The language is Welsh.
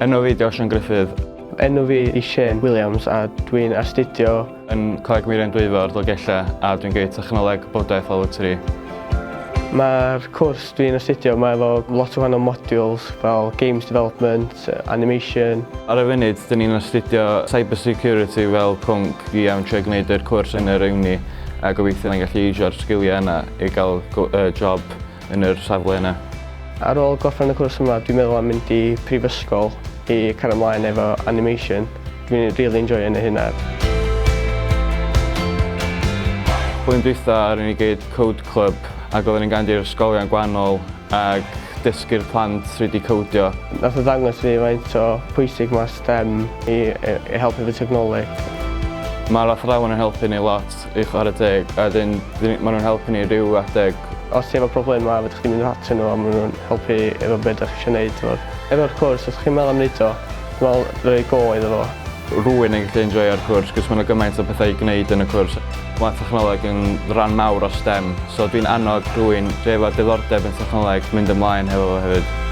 Enw fi 'di Osian Gruffydd. Enw fi 'di Shane Williams a dwi'n astudio yn Coleg Meirion Dwyfor, Dolgellau, a dwi'n gwneud Technoleg Gwybodaeth Level 3. Mae'r cwrs dwi'n astudio, mae efo lot o wahanol modules fel games development, animation. Ar y funud, dyn ni'n astudio cyber security fel pwnc i am trio gwneud yr cwrs yn yr uni a gobeithio ni'n gallu iwsio'r sgiliau yna i gael job yn yr safle yna. Ar ôl gorffen y cwrs yma, dwi'n meddwl am mynd i prifysgol i cario ymlaen efo animation. Dwi'n really enjoyo neud hynna. Blwyddyn dwytha aru ni geud Code Club ac oedden ni'n gand i'r ysgolion gwahanol ac dysgu'r plant sut i codio. Nath o ddangos fi faint o pwysig mae STEM i, i helpu efo technoleg. Mae'r athrawon yn helpu ni lot i chwarae teg a wedyn maen nhw'n helpu ni ryw adeg. Os ti efo problemau, fedrwch chi mynd atyn nhw a maen nhw'n helpu efo beth ydych chi eisiau gwneud. Efo'r cwrs, os chi'n meddwl am wneud o, dwi'n meddwl rhoi go iddo fo. Rwy'n yn gallu enjoyo'r cwrs, cos mae 'na gymaint o pethau i gwneud yn y cwrs. Mae technoleg yn rhan mawr o STEM, so dwi'n annog rhywun sydd efo diddordeb yn technoleg mynd ymlaen hefo fo hefyd.